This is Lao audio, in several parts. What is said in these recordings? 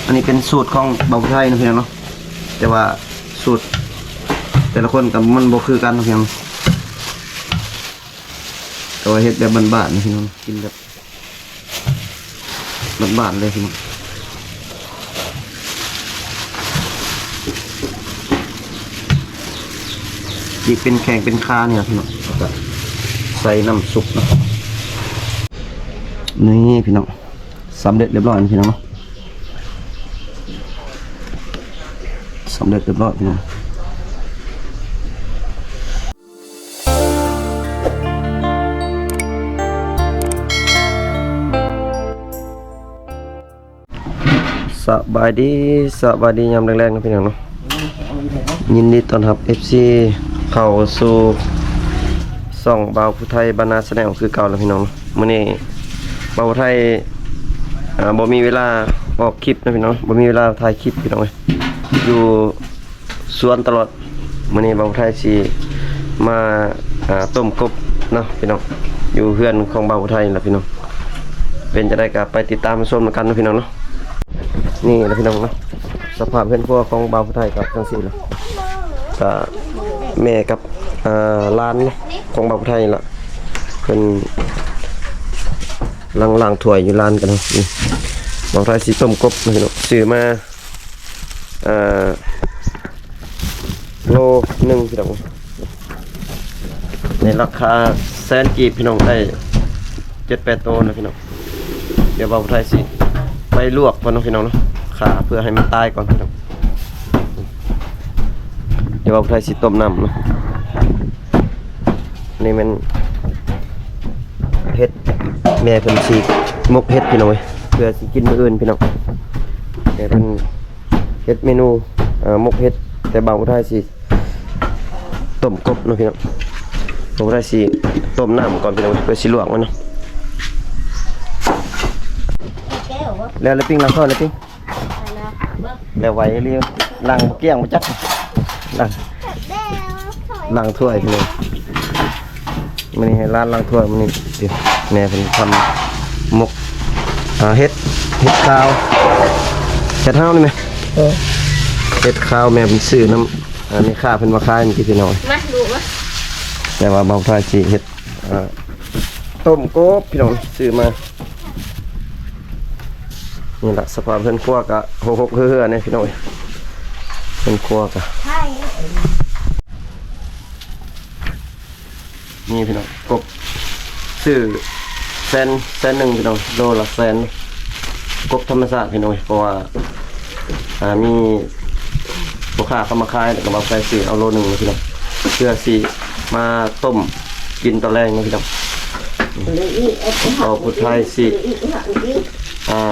ອັນນີ້ເປັນສູດຂອງບ່າວຜູ້ໄທເນາະ ພີ່ນ້ອງເນາະ ແຕ່ວ່າສູດແຕ່ລະຄົນກໍມັນບໍ່ຄືກັນເນາະ ພີ່ນ້ອງ. ແຕ່ວ່າເຮັດແບບບ້ານໆ ນີ້ພີ່ນ້ອງ ກິນແບບບ້ານໆ ເລີຍພີ່ນ້ອງ. ຈີກເປັນແຂ້ງເປັນຂານີ້ລະພີ່ນ້ອງ ແລ້ວກໍໃສ່ນ້ຳຊຸບເນາະ. ນີ້ພີ່ນ້ອງ ສຳເລັດຮຽບຮ້ອຍພີ່ນ້ອງເນາະ ສຳເລັດຮຽບຮ້ອຍພີ່ນ້ອງ. ສະບາຍດີ ສະບາຍດີຍາມແລງໆ ເນາະ ພີ່ນ້ອງເນາະ. ຍິນດີຕ້ອນຮັບເອັບຊີເຂົ້າສູ່ຊ່ອງບ່າວຜູ້ໄທບ້ານນາແຊນແນວຄືເກົ່າລະພີ່ນ້ອງເນາະ. ມື້ນີ້ບ່າວຜູ້ໄທ ອ່າ ບໍ່ມີເວລາອອກຄລິບເນາະພີ່ນ້ອງ ບໍ່ມີເວລາຖ່າຍຄລິບພີ່ນ້ອງເອີຍ ຢູ່ ສວນຕະຫຼອດ. ມື້ນີ້ບ່າວຜູ້ໄທຊິມາ ອ່າ ຕົ້ມກົບເນາະພີ່ນ້ອງ ຢູ່ເຮືອນຂອງບ່າວຜູ້ໄທນີ້ລະພີ່ນ້ອງ. ເປັນຈັ່ງໃດກໍໄປຕິດຕາມຊົມນຳກັນເນາະພີ່ນ້ອງເນາະ. ນີ້ລະພີ່ນ້ອງເນາະ ສະພາບເຮືອນຄົວຂອງບ່າວຜູ້ໄທກໍຈັ່ງຊີ້ລະ ກໍແມ່ກັບ ອ່າ ຫຼານຂອງບ່າວຜູ້ໄທນີ້ລະ ເພິ່ນກຳລັງລ້າງຖ້ວຍຢູ່ ຫຼານກັນເນາະ. ບ່າວຜູ້ໄທຊິຕົ້ມກົບເນາະພີ່ນ້ອງ ຊື້ມາ ເອີ ໂລໜຶ່ງພີ່ນ້ອງ ໃນລາຄາແສນກີບພີ່ນ້ອງ ໄດ້ເຈັດແປດໂຕນະພີ່ນ້ອງ. ດຽວບ່າວຜູ້ໄທຊິໄປລວກກ່ອນເນາະພີ່ນ້ອງເນາະ ຂ້າເພື່ອໃຫ້ມັນຕາຍກ່ອນພີ່ນ້ອງ. ດຽວບ່າວຜູ້ໄທຊິຕົ້ມນ້ຳເນາະ. ນີ້ແມ່ນເຫັດ ແມ່ເພິ່ນຊິໝົກເຫັດພີ່ນ້ອງເອີຍ ເພື່ອຊິກິນມື້ອື່ນພີ່ນ້ອງ. ແມ່ເພິ່ນເຮັດເມນູ ເອີ ໝົກເຫັດ ແຕ່ບ່າວຜູ້ໄທຊິຕົ້ມກົບເນາະພີ່ນ້ອງ. ບ່າວຜູ້ໄທຊິຕົ້ມນ້ຳກ່ອນພີ່ນ້ອງ ເພື່ອຊິລວກມັນເນາະ. ແລ້ວລະປິງ ລ້າງຖ້ວຍລະປິງ. ແລ້ວໄວອີ່ຫຼີ ລ້າງບໍ່ກ້ຽງບໍ່ຈັກ ລ້າງ ລ້າງຖ້ວຍພີ່ນ້ອງ. ມື້ນີ້ໃຫ້ຫຼານລ້າງຖ້ວຍມື້ນີ້. ແມ່ເພິ່ນທຳໝົກ ອ່າ ເຫັດ ເຫັດຂາວ ເຫັດຫາວນີ້ແມ່. ເອີ ເຫັດຂາວແມ່ເພິ່ນຊື້ນຳ ອ່າ ແມ່ຄ້າເພິ່ນມາຂາຍມື້ກີ້ພີ່ນ້ອງ. ມາລູກມາ. ແຕ່ວ່າບ່າວຜູ້ໄທຊິເຮັດ ອ່າ ຕົ້ມກົບພີ່ນ້ອງ ຊື້ມາ. ນີ້ລະສະພາບເຮືອນຄົວກະຫົກໆເຮືອໆ ແນ່ພີ່ນ້ອງ. ເຮືອນຄົວກະ ນີ້ພີ່ນ້ອງ ກົບຊື້ແສນ ແສນໜຶ່ງພີ່ນ້ອງ ໂລລະແສນ. ກົບທຳມະຊາດພີ່ນ້ອງ ເພາະວ່າ ອ່າ ມີພໍ່ຄ້າເຂົາມາຂາຍ ແລ້ວກໍບ່າວຜູ້ໄທຊື້ເອົາໂລໜຶ່ງເນາະພີ່ນ້ອງ ເພື່ອຊິມາຕົ້ມກິນຕອນແລງເນາະພີ່ນ້ອງ. ບ່າວຜູ້ໄທຊິ ອ່າ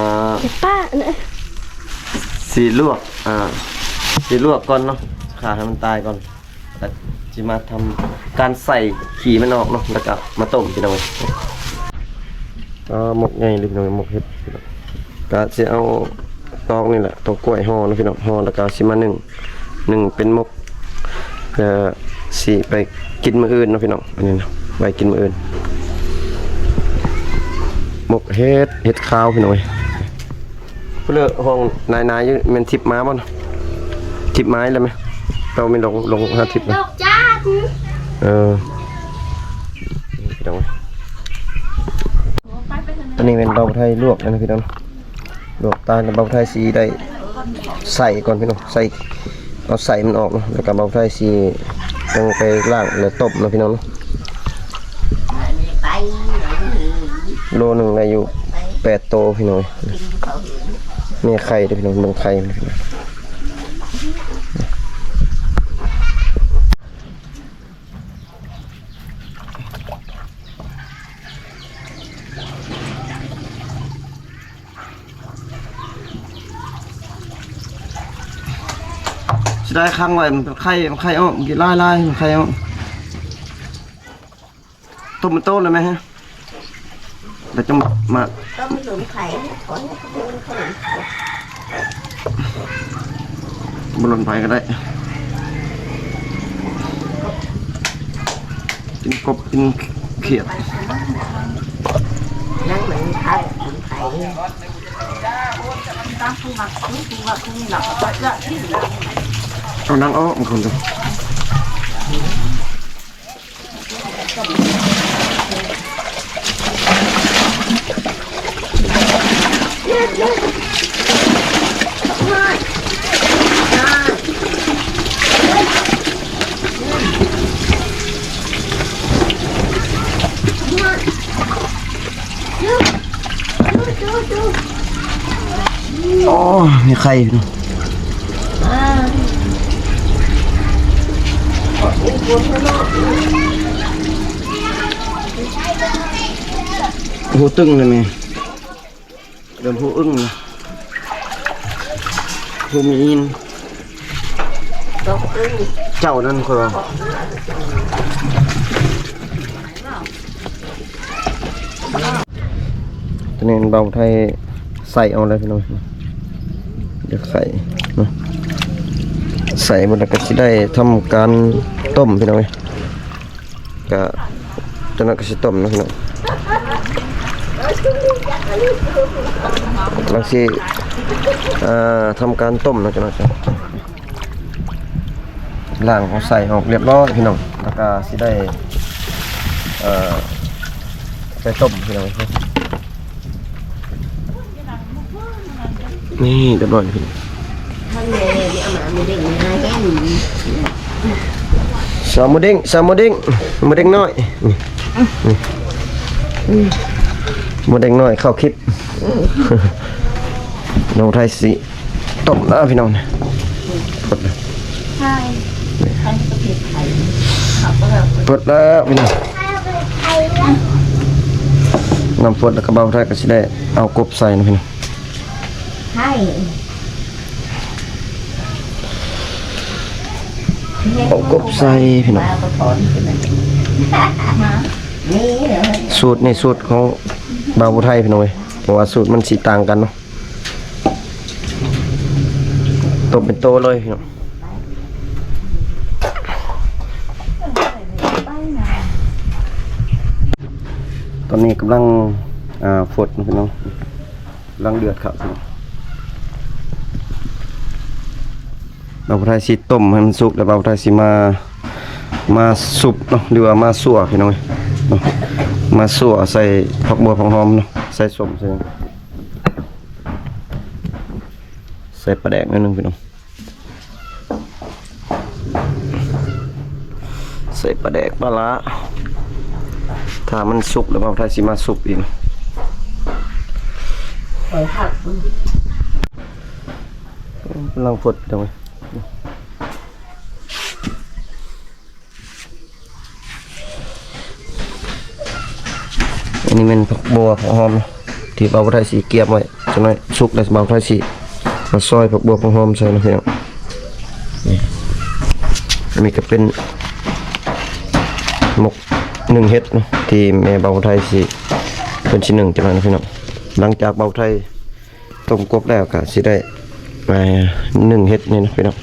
ຊິລວກ ອ່າ ຊິລວກກ່ອນເນາະ ຂ້າໃຫ້ມັນຕາຍກ່ອນ ແລ້ວຊິມາທຳການໃສ່ຂີ້ມັນອອກເນາະ ແລ້ວກໍມາຕົ້ມພີ່ນ້ອງ. ອ່າ ໝົກໃຫຍ່ເລີຍພີ່ນ້ອງ ໝົກເຫັດ. ກະຊິເອົາຕອກນີ້ແຫຼະ ຕອກກ້ວຍຫໍ່ເນາະພີ່ນ້ອງ ຫໍ່ແລ້ວກະຊິມາໜຶ້ງ ໜຶ້ງເປັນໝົກ ເພື່ອຊິໄປກິນມື້ອື່ນເນາະພີ່ນ້ອງ. ອັນນີ້ນະ ໄວ້ກິນມື້ອື່ນ. ໝົກເຫັດ ເຫັດຂາວພີ່ນ້ອງເອີຍ. ຜູ້ເລີຫ້ອງນາຍໆຢູ່ ແມ່ນທິບມາບໍ່ນະ? ທິບມາອີກແລ້ວແມ່? ເຈົ້າແມ່ນລົງ ລົງຫາທິບນະ? ດອກຈານ ເອີ ພີ່ນ້ອງເອີຍ. ອັນນີ້ແມ່ນບ່າວໄທລວກນະພີ່ນ້ອງ ລວກຕານ ແລ້ວບ່າວໄທຊິໄດ້ໃສ່ກ່ອນພີ່ນ້ອງ ໃສ່ ເອົາໃສ່ມັນອອກເນາະ ແລ້ວກໍບ່າວໄທຊິຕ້ອງໄປລ້າງ ແລ້ວຕົ້ມເນາະພີ່ນ້ອງເນາະ. ໂລໜຶ່ງໄດ້ຢູ່ແປດໂຕພີ່ນ້ອງເອີຍ. ແມ່ໄຂ່ເດີພີ່ນ້ອງ ເບິ່ງໄຂ່ມັນພີ່ນ້ອງ. ຊິໄດ້ຂັງໄວ້ ມັນໄຂ່ ມັນໄຂ່ອອກ ມັນກິນຫຼາຍໆ ມັນໄຂ່ອອກ. ຕົ້ມເປັນໂຕເລີຍແມ່ ແລ້ວຈັ່ງມາ ຕ້ອງມີຫຼົນໄຂ່ ຂໍໃຫ້ເຂົາເດີນເຂົ້າ ບໍ່ຫຼົນໄຟກໍໄດ້ ກິນກົບກິນຂຽດ. ຍັງມັນມີໄຂ່ ກິນໄຂ່. ເອົາໜັງອອກມັນຄົນ. ໂອ້ ມີໄຂ່ຢູ່. ໂອ້ ຕຶງເລີຍແມ່. ເລີ່ມຮູ້ອຶ້ງລະ ຮູ້ມີອີນ ເຈົ້ານັ້ນຂ້ອຍວ່າ. ຕອນນີ້ບ່າວໄທໃສ່ເອົາແລ້ວພີ່ນ້ອງ ຢາກໃສ່ເນາະ ໃສ່ໝົດແລ້ວກໍຊິໄດ້ທຳການຕົ້ມພີ່ນ້ອງເອີຍ. ກະ ຈາກນັ້ນກະຊິຕົ້ມເນາະພີ່ນ້ອງ ຫຼັງຊິ ເອີ ທຳການຕົ້ມເນາະ ຈາກນັ້ນ ລ້າງເອົາໃສ່ອອກລຽບຮ້ອຍພີ່ນ້ອງ ແລ້ວກະຊິໄດ້ ເອີ ໄປຕົ້ມພີ່ນ້ອງ. ນີ້ລຽບຮ້ອຍພີ່ນ້ອງ ສາວໝູເດ້ງ ສາວໝູເດ້ງ ໝູເດ້ງນ້ອຍ ນີ້ ໝູເດ້ງນ້ອຍເຂົ້າຄລິບ. ນ້ອງໄທຊິຕົ້ມນະພີ່ນ້ອງ ເປີດແລ້ວພີ່ນ້ອງ ນ້ຳຟົດແລ້ວກໍບ່າວໄທກໍຊິໄດ້ເອົາກົບໃສ່ນະພີ່ນ້ອງ. ເອົາກົບໃສ່ພີ່ນ້ອງ ສູດນີ້ສູດຂອງບ່າວຜູ້ໄທພີ່ນ້ອງເອີຍ ເພາະວ່າສູດມັນຊິຕ່າງກັນເນາະ. ຕົ້ມເປັນໂຕເລີຍພີ່ນ້ອງ ຕອນນີ້ກຳລັງ ອ່າ ຟົດເນາະພີ່ນ້ອງ ກຳລັງເດືອດເຂົ້າພີ່ນ້ອງ. ບ່າວຜູ້ໄທຊິຕົ້ມໃຫ້ມັນສຸກ ແລ້ວບ່າວຜູ້ໄທຊິມາ ມາຊຸບເນາະ ຫຼືວ່າມາຊົ່ວພີ່ນ້ອງເນາະ ມາຊົ່ວໃສ່ຜັກບົ່ວຜັກຫອມເນາະ ໃສ່ສົ້ມໃສ່ຫຍັງ ໃສ່ປາແດກໜ້ອຍໜຶ່ງພີ່ນ້ອງ ໃສ່ປາແດກປາຫຼ້າ ຖ້າມັນສຸກແລ້ວບ່າວຜູ້ໄທຊິມາຊຸບອີກ. ກຳລັງຟົດພີ່ນ້ອງເອີຍ ອັນນີ້ແມ່ນຜັກບົ່ວຜັກຫອມເນາະ ທີ່ບ່າວຜູ້ໄທຊິກຽມໄວ້ ຈັກໜ້ອຍສຸກແລ້ວບ່າວຜູ້ໄທຊິມາຊອຍຜັກບົ່ວຜັກຫອມໃສ່ເນາະພີ່ນ້ອງ. ອັນນີ້ກໍເປັນໝົກໜຶ້ງເຫັດເນາະ ທີ່ແມ່ບ່າວຜູ້ໄທຊິ ເພິ່ນຊິໜຶ້ງຈັກໜ້ອຍເນາະພີ່ນ້ອງ. ຫຼັງຈາກບ່າວຜູ້ໄທ ຕົ້ມກົບແລ້ວກະຊິໄດ້ ອ່າ ໜຶ້ງເຫັດນີ້ນະພີ່ນ້ອງ.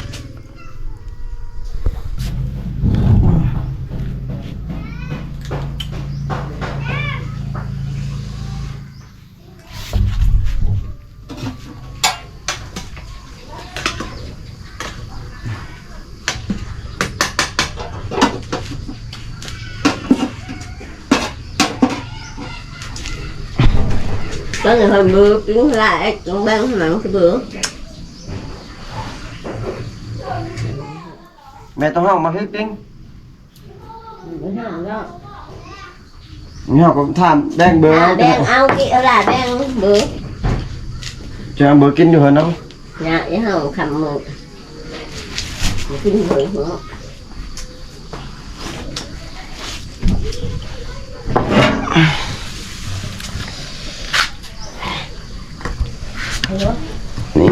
ຕອນນີ້ຂ້ອຍເບີປີ້ງຫຼາຍ ຕ້ອງແບ່ງໃຫ້ມັນຄືເບີ. ແມ່ຕ້ອງເຮົາມາພີ້ປີ້ງ ບໍ່ເຮົາແລ້ວ ນີ້ເຮົາກໍຖາມແບ່ງເບີ ອ່າ ເອົາ ແບ່ງເອົາກິນ ເອົາຫຼາແບ່ງເບີ ຈະເອົາເບີກິນຢູ່ເຮືອນເຮົາ. ຍາກເຮົາຄຳມື້ ກິນເບີເນາະ. ນີ້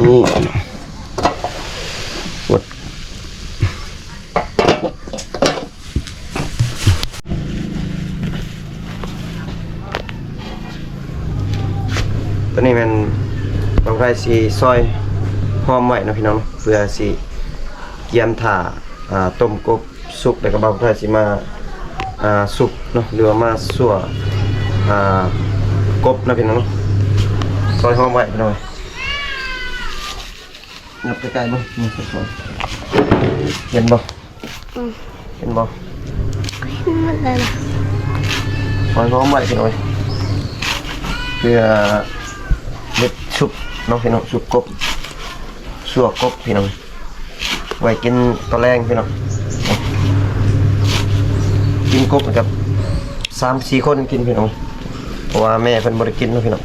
ຕອນນີ້ແມ່ນບ່າວຜູ້ໄທຊິຊອຍຫອມໄວ້ເນາະພີ່ນ້ອງ ເພື່ອຊິກຽມຖ້າ ອ່າ ຕົ້ມກົບສຸກ ແລ້ວກໍບ່າວຜູ້ໄທຊິມາ ອ່າ ຊຸບເນາະ ຫຼືວ່າມາຊົ່ວ ອ່າ ກົບເນາະພີ່ນ້ອງເນາະ. ຊອຍຫອມໄວ້ພີ່ນ້ອງ. ຫຍັບໃກ້ໆເບິ່ງ ເຫັນບໍ່? ອືມ ເຫັນບໍ່? ເຫັນໝົດແລ້ວນະ ຫອຍຫອມໄວ້ພີ່ນ້ອງເອີຍ ເພື່ອເຮັດຊຸບເນາະພີ່ນ້ອງ ຊຸບກົບ ຊົ່ວກົບພີ່ນ້ອງ ໄວ້ກິນຕອນແລງພີ່ນ້ອງ ກິນກົບກັບສາມສີ່ຄົນກິນພີ່ນ້ອງ ເພາະວ່າແມ່ເພິ່ນບໍ່ໄດ້ກິນເນາະພີ່ນ້ອງ.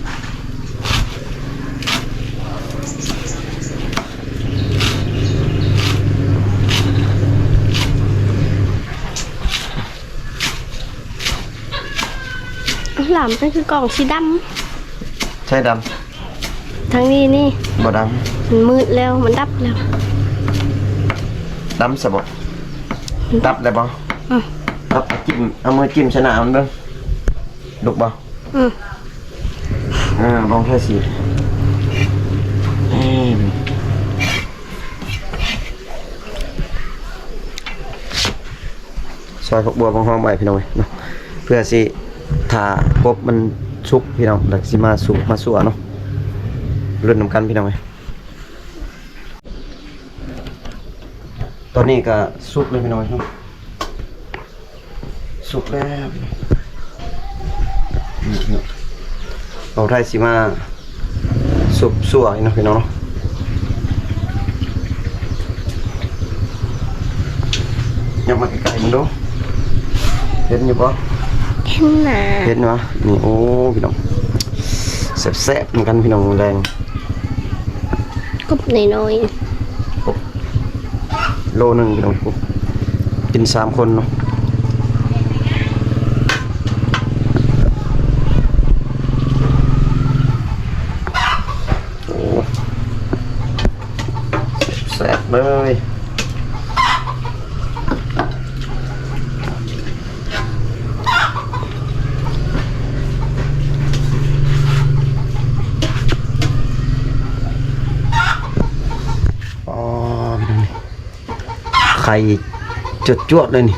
ຫຼາມເປັນຄືກ່ອງສີດຳ ໃສດຳ? ທາງນີ້ນີ້ ບໍ່ດຳ ມັນມືດແລ້ວ ມັນດັບແລ້ວ ດຳຊະບໍ່? ມັນດັບ ດັບແລ້ວບໍ່? ອືມ ດັບ ຈິ້ມ ເອົາມືຈິ້ມໃສ່ໜ້າມັນເບິ່ງ ລຸກບໍ່? ອືມ ອ່າ ລອງທາສີ ເອີ ຊອຍຜັກບົວ ຫົວຫອມໄວ້ພີ່ນ້ອງເອີຍເນາະ ເພື່ອຊິຖ້າກົບມັນສຸກພີ່ນ້ອງ ແລ້ວຊິມາຊຸບມາຊົ່ວເນາະ ລຸ້ນນຳກັນພີ່ນ້ອງເອີຍ. ຕອນນີ້ກໍສຸກແລ້ວພີ່ນ້ອງເນາະ ສຸກແລ້ວ ເອົາໄດ້ຊິມາຊຸບຊົ່ວເນາະພີ່ນ້ອງເນາະ ຫຍັບມາໃກ້ໆເບິ່ງດູ ເຫັນຢູ່ບໍ່? ເຫັນນະ ເຫັນຫວາ? ນີ້ ໂອ້ ພີ່ນ້ອງ ແຊບໆນຳກັນພີ່ນ້ອງ ແລງ ກົບນ້ອຍໆ ກົບໂລໜຶ່ງພີ່ນ້ອງ ກິນສາມຄົນເນາະ ໂອ້ ແຊບເລີຍ. ອໍ ພີ່ນ້ອງ ໄຂ່ຈວດໆເລີຍນີ້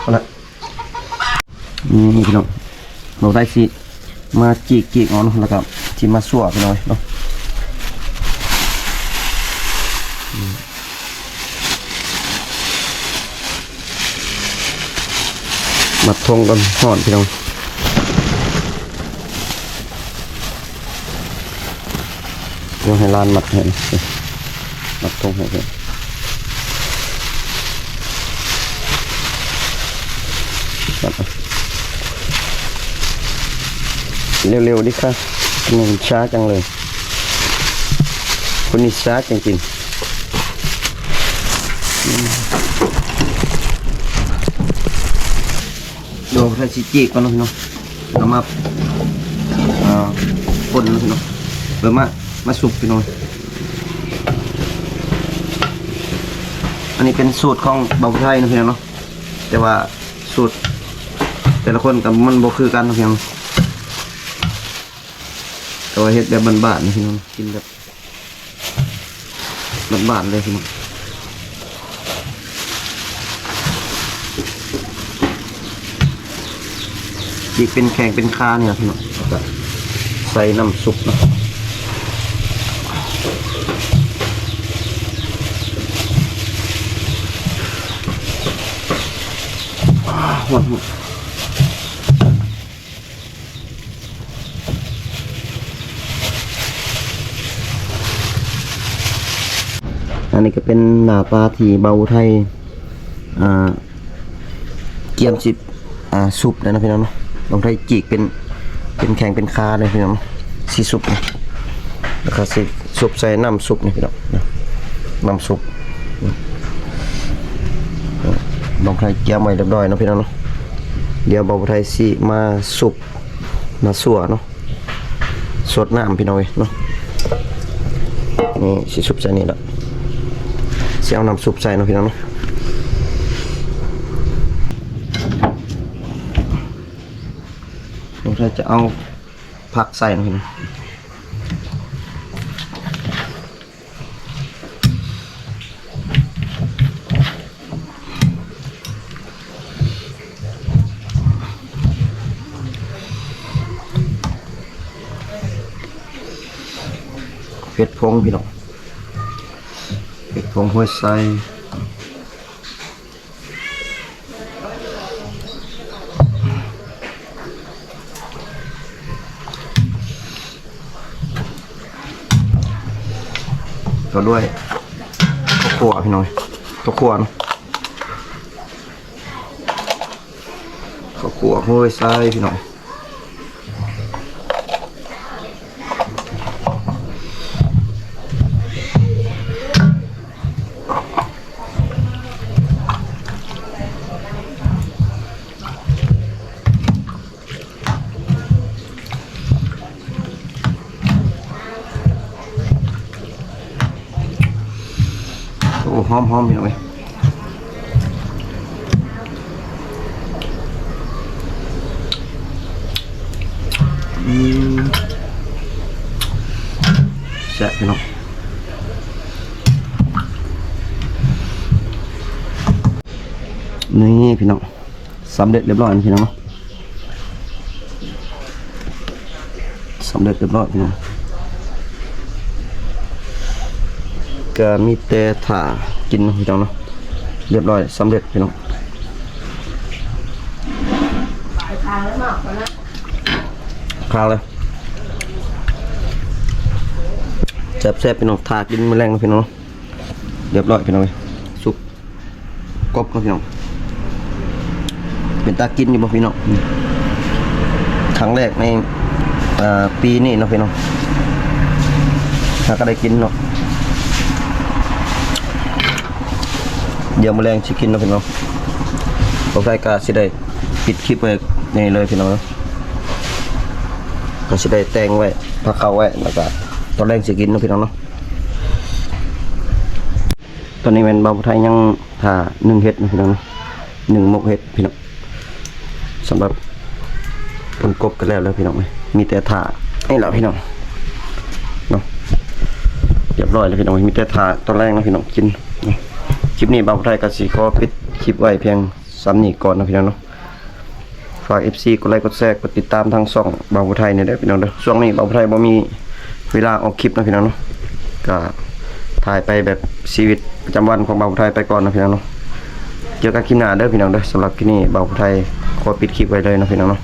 ເອົາລະ ນີ້ພີ່ນ້ອງ ເຮົາໄດ້ຊິມາຈີກໆເອົາເນາະ ແລ້ວກໍຊິມາຊົ່ວພີ່ນ້ອງເນາະ ມັດທົ່ງກ່ອນ ຮ້ອນພີ່ນ້ອງ. ດຽວໃຫ້ຫຼານມັດໃຫ້ ມັດທົ່ງໃຫ້ເພິ່ນ ມັດ ເລັວໆເດ້ຄ່ະ ມັນຊ້າຈັງເລີຍ ຄົນນີ້ຊ້າຈັງຈິງ. ດຽວໃສ່ຊິຈີກກ່ອນເນາະພີ່ນ້ອງ ເອົາມາ ອ່າ ຄົນເນາະພີ່ນ້ອງ ເອີ ມາ ມາສຸກພີ່ນ້ອງ ອັນນີ້ເປັນສູດຂອງບ່າວຜູ້ໄທເນາະພີ່ນ້ອງເນາະ ແຕ່ວ່າສູດແຕ່ລະຄົນກໍມັນບໍ່ຄືກັນເນາະພີ່ນ້ອງ ແຕ່ວ່າເຮັດແບບບ້ານໆເນາະພີ່ນ້ອງ ກິນແບບ ບ້ານໆເລີຍພີ່ນ້ອງ ຈີກເປັນແຂ້ງເປັນຂານີ້ລະພີ່ນ້ອງ ແລ້ວກະໃສ່ນ້ຳຊຸບເນາະ ຮ້ອນໆ. ອັນນີ້ກໍເປັນໜ້າຕາທີ່ບ່າວໄທ ອ່າ ກຽມຊິ ອ່າ ຊຸບແລ້ວເນາະພີ່ນ້ອງເນາະ ບ່າວໄທຈີກເປັນ ເປັນແຂ້ງເປັນຂາເລີຍພີ່ນ້ອງເນາະ ຊິຊຸບ ແລ້ວກໍຊິຊຸບໃສ່ນ້ຳຊຸບນີ້ພີ່ນ້ອງ ນ້ຳຊຸບ ບ່າວໄທກຽມໄວ້ຮຽບຮ້ອຍເນາະພີ່ນ້ອງເນາະ ດຽວບ່າວໄທຊິມາຊຸບ ມາຊົ່ວເນາະ ຊົດນ້ຳພີ່ນ້ອງເອີຍເນາະ ນີ້ຊິຊຸບໃສ່ນີ້ລະ ຊິເອົານ້ຳຊຸບໃສ່ເນາະພີ່ນ້ອງເນາະ ແລ້ວຈະເອົາຜັກໃສ່ເນາະພີ່ນ້ອງ ເຜັດຜົງພີ່ນ້ອງ ເຜັດຜົງຫ້ວຍໄຊ ຕໍ່ດ້ວຍເຂົ້າຂົ້ວພີ່ນ້ອງ ເຂົ້າຂົ້ວເນາະ ເຂົ້າຂົ້ວຫ້ວຍໄຊພີ່ນ້ອງ. ໂອ້ ຫອມໆ ພີ່ນ້ອງເອີຍ ອືມ ແຊບພີ່ນ້ອງ ນີ້ພີ່ນ້ອງ ສຳເລັດຮຽບຮ້ອຍພີ່ນ້ອງເນາະ ສຳເລັດຮຽບຮ້ອຍພີ່ນ້ອງ ກະມີແຕ່ຖ້າກິນເນາະພີ່ນ້ອງເນາະ ຮຽບຮ້ອຍ ສຳເລັດພີ່ນ້ອງ ຄາວເລີຍ ແຊບໆ ພີ່ນ້ອງ ຖ້າກິນມື້ແລງເນາະພີ່ນ້ອງເນາະ ຮຽບຮ້ອຍພີ່ນ້ອງເອີຍ ສຸກ ກົບເນາະພີ່ນ້ອງ ເປັນຕາກິນຢູ່ບໍ່ພີ່ນ້ອງ? ຄັ້ງແລກໃນ ເອີ ປີນີ້ເນາະພີ່ນ້ອງ ຫາກະໄດ້ກິນເນາະ ດຽວມື້ແລງຊິກິນເນາະພີ່ນ້ອງ ບໍ່ໄດ້ກະຊິໄດ້ປິດຄລິບໄວ້ນີ້ເລີຍພີ່ນ້ອງ ກະຊິໄດ້ແຕ່ງໄວ້ ພາເຂົ້າໄວ້ ແລ້ວກະຕອນແລງຊິກິນເນາະພີ່ນ້ອງເນາະ. ຕອນນີ້ແມ່ນບ່າວຜູ້ໄທຍັງຖ້າໜຶ້ງເຫັດເນາະພີ່ນ້ອງເນາະ ໜຶ້ງໝົກເຫັດພີ່ນ້ອງ ສຳລັບຕົ້ນກົບກະແລ້ວແລ້ວພີ່ນ້ອງເອີຍ ມີແຕ່ຖ້ານີ້ແຫຼະພີ່ນ້ອງເນາະ ຮຽບຮ້ອຍແລ້ວພີ່ນ້ອງ ມີແຕ່ຖ້າຕອນແລງເນາະພີ່ນ້ອງກິນເນາະ. ຄລິບນີ້ບ່າວຜູ້ໄທກະຊິຂໍປິດຄລິບໄວ້ພຽງສ່ຳນີ້ກ່ອນເນາະພີ່ນ້ອງເນາະ. ຝາກ ເອັຟຊີ ກົດໄລກົດແຊ ກົດຕິດຕາມທາງຊ່ອງບ່າວຜູ້ໄທແດ່ເດີພີ່ນ້ອງເດີ. ຊ່ວງນີ້ບ່າວຜູ້ໄທບໍ່ມີເວລາອອກຄລິບເນາະພີ່ນ້ອງເນາະ ກະຖ່າຍໄປແບບຊີວິດປະຈຳວັນຂອງບ່າວຜູ້ໄທໄປກ່ອນເນາະພີ່ນ້ອງເນາະ. ເຈີກັນຄລິບໜ້າເດີພີ່ນ້ອງເດີ. ສຳລັບຄລິບນີ້ບ່າວຜູ້ໄທຂໍປິດຄລິບໄວ້ເລີຍເນາະພີ່ນ້ອງເນາະ.